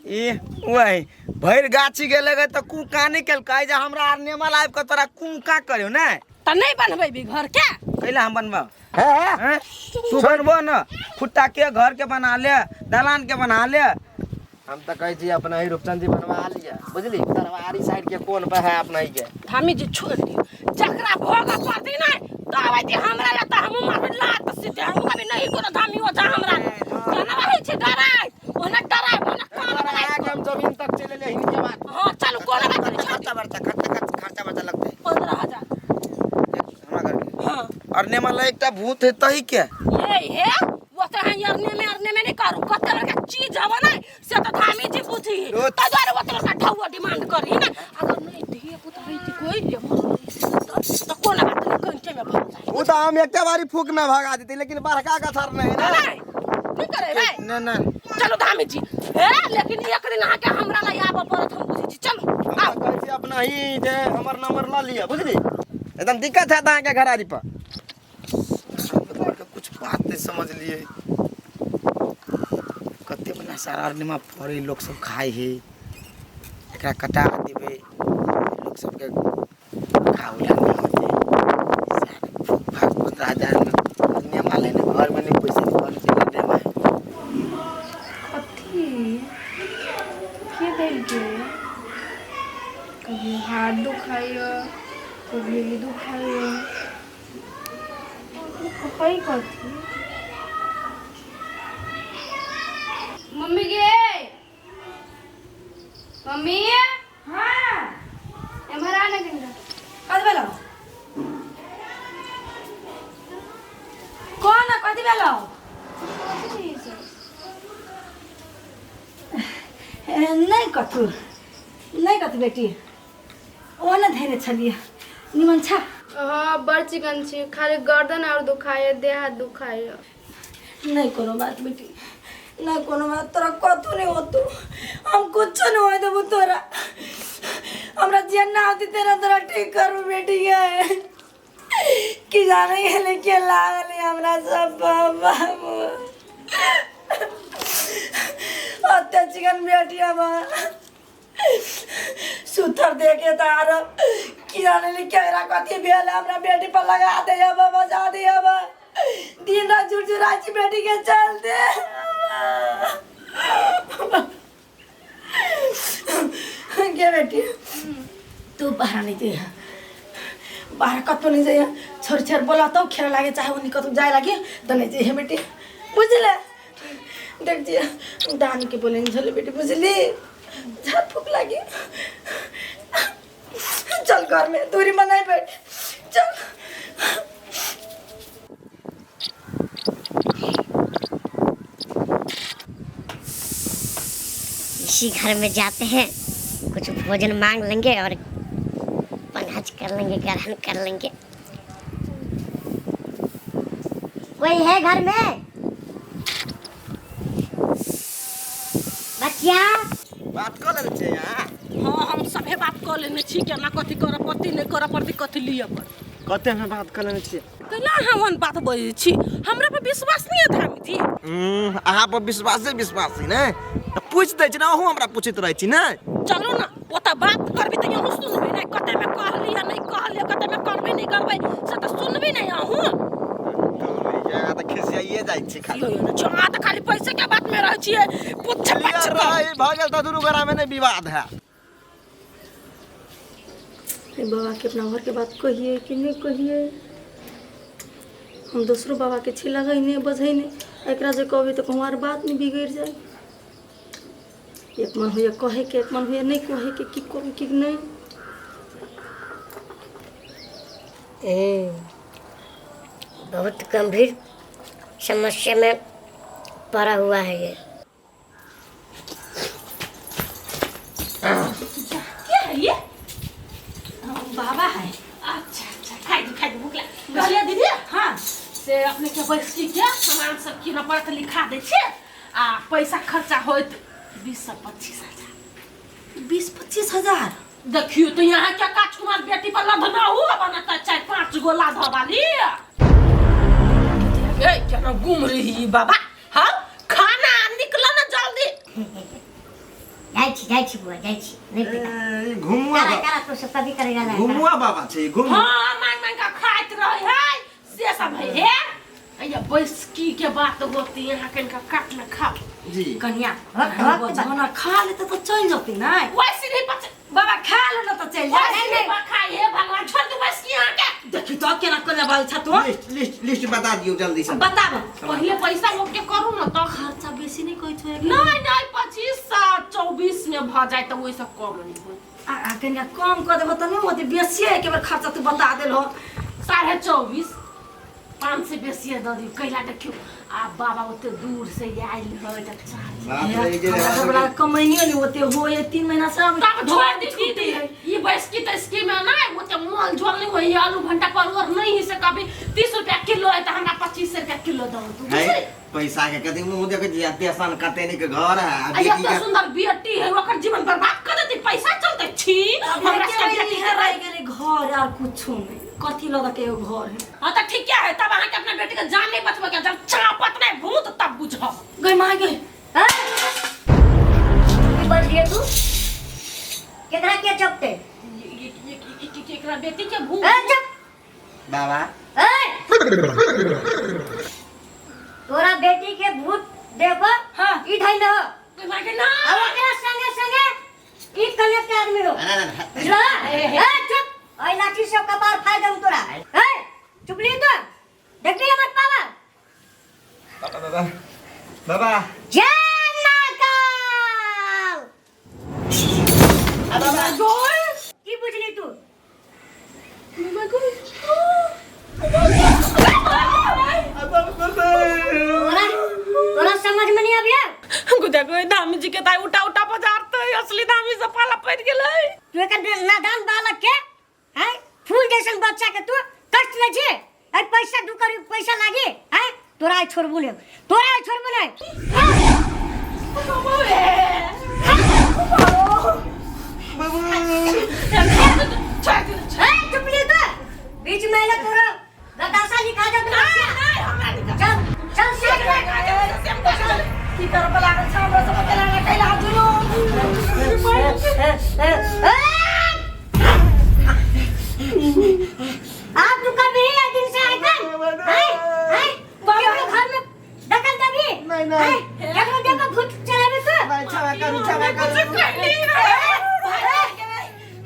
ई वही भरि गाछी गेले गे तऽ कुका नहि केलकै जे हमरा आर नेमल आबि कऽ तोरा कुका करियौ ने। तऽ नहि बनबेबी घर के? कैला हम बनबाउ? हैं? तू बनबो न, खुट्टा के घर के बना ले, दलान के बना ले। हम तऽ कहै छी अपना ही रूपचंद जी बनवा लिअ, बुझली? तरवारी साइड के कोन पर है अपना ही के। हामी जी छोड़ दियौ, जकरा भोग पड़ती नहि तऽ आबै दी हमरा लए तऽ हमहूँ मारबै लात सीधे। हमहूँ कभी नहि कोनो धामी ओझा हमरा केना रहै छै डराइत, ओना डराइ ओना कान बनाइ। के हम जमीन तक चलि एलियै हिनके बात। हाँ चलू, कोनो बात नहि, छोड़। खर्चा बर्चा, खर्चा खर्चा बर्चा लगतै? 15,000। हमरा घर के? हाँ। और नेमल एकटा भूत है तही के। ये हे वो तो हाँ अरने में नहीं करू, कते बड़का चीज हवा नहीं से तो धामी जी बुझी ओ। तो द्वारे वो तो बड़का ढौआ डिमांड करी ना। अगर नहीं धिया पुता रही थी कोई ले तो कोना बात नहीं, कंचे में भर जाए। ओ तऽ हम एकटा बारी फूक में भगा देती, लेकिन बड़का गथर नहीं ना। नहीं नहीं करे भाई। ना ना। चलो धामी जी हे, लेकिन एक दिन अहाँ के हमरा ला आबऽ पड़त, हम बुझै छी। चलो हम आओ। तऽ कहै छी अपना ही जे हमर नंबर लऽ लिअ, बुझली? एकदम दिक्कत हैत अहाँके घरारी पर। के कुछ बात नहीं समझ लिए। कते बना सारा अरनेमा फड़े, लोग सब खाए है, एकरा कटा देबै, लोग सबके खाओ ला नहीं होते। फूक फाक 15,000 में अरनेमा लेने घर में नहीं पैसा नहीं, घर से अरनेमा है। कथी के देलकै? कभी हाथ दुखाइए, कभी ई दुखाइए, कहै कथी? मम्मी गे, मम्मी। हाँ। एम्हर आ ने कनिका। कथी भेलौ? कोन कथी भेलौ? कथी ई सब? नहि कथू, नहि कथू बेटी, ओ ने धेने छलियै, निमन छ? हाँ, बड़ चिकन छी, खाली गर्दन और दुखाइए, देह हाथ दुखाइए। नहीं कोनो बात बेटी, नहीं कोनो बात, तोरा कथू नहीं होतू, हम कुछ नहीं होए देबू तोरा। हमरा जेना होती तेरा तोरा ठीक करू बेटी के। कि जाने गेले के लागल है हमरा सब बाबू अत्य चिकन बेटी हमर सुथर देखे त आर कि जाने ले केरा कथी भेल, हमरा बेटी पर लगा दे अब, बजा दे अब। दिन रात झुरझुरा छी बेटी के चलते। गे बेटी, तू बाहर नहीं जाइए, बाहर कतौ नहीं जाइए। छोर छोर बोला तो खेले लागे चाहे उन्हीं कतौ जाए लागे तो नहीं जाइए बेटी, बुझले? देख जी दान के बोले नहीं झोले बेटी, बुझली? झाड़ फूक लागी, चल घर में दूरी बनाई बैठ, चल। इसी घर में जाते हैं, कुछ भोजन मांग लेंगे और पनहज कर लेंगे, ग्रहण कर लेंगे। कोई है घर में बच्चिया? बात कऽ लेने छियै अहाँ? हाँ, हम सभे बात कऽ लेने छी, केना कथी करऽ पड़तै, नहि करऽ पड़तै, कथी लिअ पड़तै। कते हमे बात कऽ लेने छियै? केना अहाँ ओहन बात बजै छी? हमरा पर विश्वास नहि है धामी जी? अहाँ पर विश्वासे विश्वास है ने तऽ पूछि दै छी ने, अहूँ हमरा पूछैत रहै छी ने। चलू ने ओतऽ बात करबै तऽ अहूँ सुनबै ने, कतेमे कहलियै नहि कहलियै, कतेमे करबै नहि करबै से तऽ सुनबै ने अहूँ। अहाँ तऽ खिसियाइए जाइ छी खाली। यौ, यौ, छौ, अहाँ तऽ खाली पैसे के बात में रहै छियै, पुच्छ पच्छ रहै भऽ गेल तऽ दुनू गोरामे नहि विवाद है। हे बाबा के अपना घर के बात कहिए कि नहीं कहिए? हम दोसरो बाबा के छी लगै नहीं बझै नहीं, एकरा जे कहबै तऽ कहूँ आर बात नहीं बिगड़ि जाए। एक मन होइए कहे के, एक मन होइए नहीं कहे के, की करू की नहीं। बहुत गंभीर समस्या में पड़ा हुआ है ये। के है ये? बाबा है। अच्छा अच्छा, खाइ दी, खाइ दी, भूख लाग कहलियै दीदी। हाँ। से अपने के बैसकी के सामान सब कीनऽ पड़त, लिखा दै छियै आ पैसा खर्चा होत 20 से 25 हजार। 20-25 हजार? देखियो तो यहाँ क्या काज कुमार बेटी पर लधना हुआ बनता 4-5 गो लाधा वाली। ए केना घूम रही बाबा। हाँ खाना निकलो ना जल्दी। जाइ छी, जाइ छी बुआ, जाइ छी। नहीं पिता। ए, घुमुआ करा करा तो सब कभी करेगा ना। घुमुआ बाबा छै घुम। हाँ मांग मांग का खाइत रहे है से सब है हे। अया बैसकी के बात होती यहाँ कनिका काट में खाओ। जी कनिया वक्त- वक्त बजौना खा लेते तो चल जती ना। वैसे नहीं पच बाबा खा लो ना तो चल जा। वैसे नहीं खाई हे भगवान, छोड़ दू बैसकी यहाँ के। देखी तो केना कोना बाल छ तू। लिस्ट लिस्ट लिस्ट बता दियो जल्दी से। बताब पहले पैसा ओके करू ना तो खर्चा बेसी नहीं कहै छो। नहीं नहीं 2524 में भ जाए तो वैसा कम नहीं हो। आ कनिया कम कर देबो त नहीं होती, बेसी एक बार खर्चा तू बता देलो। 24.5 5 से बेसी दऽ दियौ। कैला देखियौ आ बाबा ओते दूर से आयल है त चार बाप रे, जे हमरा कमैनियो नहीं होते हो ये 3 महीना से हम तब छोड़ दी दीदी। ये बैसकी तैसकी में ना ओते मोल झोल नहीं होई, आलू भंटा परवर नहीं से कभी 30 रुपया किलो है त हमरा 25 रुपया किलो दो तू। है पैसा के कथी मुंह देखे छी, एते आसान कते निक घर है आ आ बेटी एते के सुंदर बेटी है ओकर जीवन बर्बाद कर देती पैसा चलते छी। हमरा हमरा सब बेटी के रह गेलै घर और कुछो नहीं, कथी लगा के एगो घर है। हाँ तो ठीक है, तब अहाँ के अपना बेटी के जान नहीं बचबे के, जब चापत नहीं भूत तब बुझब। गई मां गई। हाँ? की बज रही है तू? केकरा के चपते? केकरा बेटी के भूत? ए, चुप। बाबा ए! तोरा बेटी के भूत देखो। हाँ। ई धैल हो। गई मां के ना। अब ओकरा संगे संगे ई कलेक्ट के आदमी हो। ना, ना, ना। बुझला? ए चुप। ओइ लाठी से कपार फाड़ दम तोरा। ए चुप ली तो। देखली हमर पावर। बाबा बाबा बाबा जय महाकाल। की बुझली तू? तोरा तोरा समझ में नहीं आबिया? देखो दामी जी के ताई उठा उठा बाजार तो असली दामी से पाला पड़ गेलै। तू एकर नादान बालक के हैं फूल जैसन बच्चा के तू कष्ट लै छी। अरे पैसा दू करोड़ पैसा लागी हैं तोरा आइ छोड़बू नहीं, तोरा आइ छोड़बू नहीं। ए चुप ली तो बीच में ले तोरा गदासा लिखा दे तू। चल चल साथ में। की करब लागल छ हमरा सब केला ना कैला जुलो। आप तू कभी एक दिन से आए कल हैं हैं केकरो घर में दखल देबी? नहीं, नहीं। केकरो देखो भूत चलाबे तू? नहीं, क्षमा करू, क्षमा करू।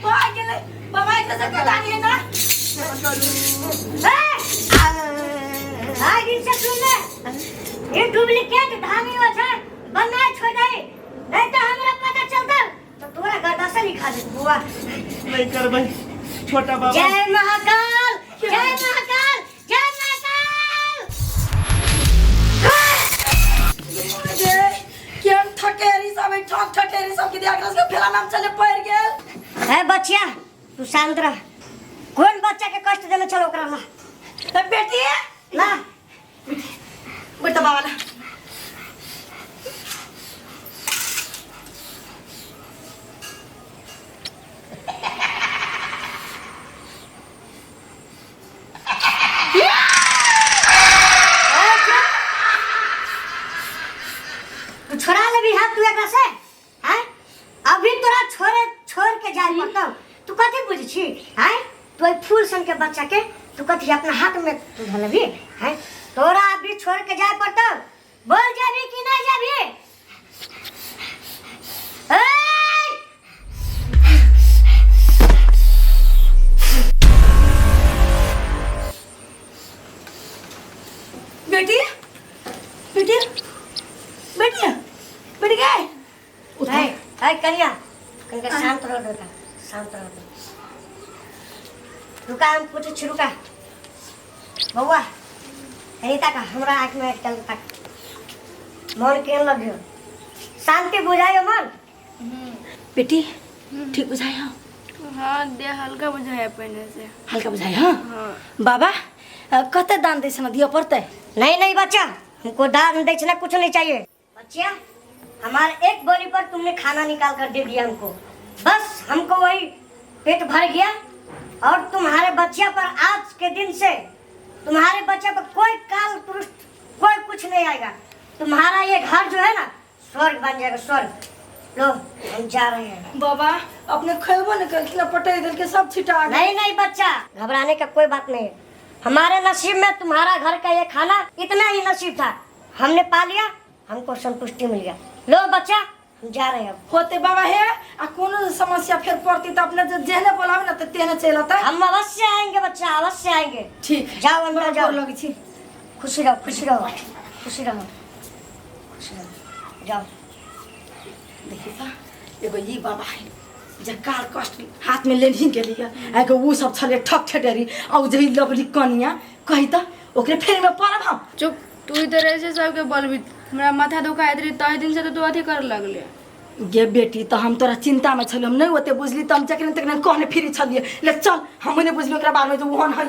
भाग गेलै बाबा, एकरा सब के लागी ना। ए आइ दिन से सुन ले, ये डुप्लीकेट धामी हो छै बनाए छोड़ दे, नहीं तो हमरा पता चलता तो तोरा गर्दासा लिखा दे बुआ। नहीं करबै छोटा बाबा। जय महाकाल, जय महाकाल, जय महाकाल। केहन ठकेरी सब है, ठक ठकेरी सब के दिया के फेला नाम चले पड़ गेल। ए बच्चिया तू शांत रह, कौन बच्चा के कष्ट देने चलो ओकरा ला। ए बेटी ला बेटा बाबा ला। तू छोड़ा लेबी हाथ तू एकरा से हैं? अभी तोरा छोड़े छोड़ के जाए पड़तौ। तू कथी बुझै छी हैं? तू एहि फूल सन के बच्चा के तू कथी अपना हाथ में तू धलबी हैं? तोरा अभी छोड़ के जाए पड़तौ। बोल जाबी कि नहीं जाबी? ए! बेटी बेटी बेटी बेटी गए। ए, ए कन्या कनिका शांत रह रुका, शांत रह रुका, हम पूछै छी रुका। बौआ अनिता का हमरा आँख में चल तक मन केहन लगियो? शांति बुझाइयो मन? बेटी ठीक बुझाइयो? हाँ देह हल्का बुझाया पहले से। हल्का बुझाइयो? हाँ। हाँ। बाबा कते दान दै छना दिअ पड़तै? नहीं नहीं बच्चा, हमको दान दै छना कुछ नहीं चाहिए। बच्चा हमारे एक बोली पर तुमने खाना निकाल कर दे दिया हमको, बस हमको वही पेट भर गया। और तुम्हारे बच्चा पर आज के दिन से तुम्हारे बच्चे पर कोई काल पुरुष कोई कुछ नहीं आएगा। तुम्हारा ये घर जो है ना स्वर्ग बन जाएगा, स्वर्ग। लो हम जा रहे हैं। बाबा अपने खेबो नहीं करलखिन पटक देलके सब छिटा गेल। नहीं नहीं बच्चा, घबराने का कोई बात नहीं है। हमारे नसीब में तुम्हारा घर का ये खाना इतना ही नसीब था, हमने पा लिया, हमको संतुष्टि मिल गया। लो बच्चा हम जा रहे हैं अब। होते बाबा हे आ कोनो समस्या फेर पड़ती तो अपने जे जेहने बोलावे ना तो तेहने चलि अतै। हम अवश्य आएंगे बच्चा, अवश्य आएंगे। ठीक है। जाओ अंदर बड़ा जाओ। गोर लगै छी। खुशी रहो, खुशी रहो, खुशी रहो, खुशी रहो, जाओ। देखी ता एगो ई बाबा है जे काल कष्ट हाथ में लेनही गेलियै आ एगो ऊ सब छलै ठक ठेडरी आ ऊ जे ई लवली कनिया कही त ओकरे फेर में पड़ब हम। चुप, तू ही तो रहे सबके बोलबी। हमरा माथा दुखाइत रही तही दिन से तो तू अथी करे लगले। गे बेटी त हम तोरा चिंता में छलियै, हम नहीं ओते बुझली त हम जखन तखन कहने फिरी छलियै। ले चल, हम नहीं बुझली ओकरा बारे में जे ओहन है।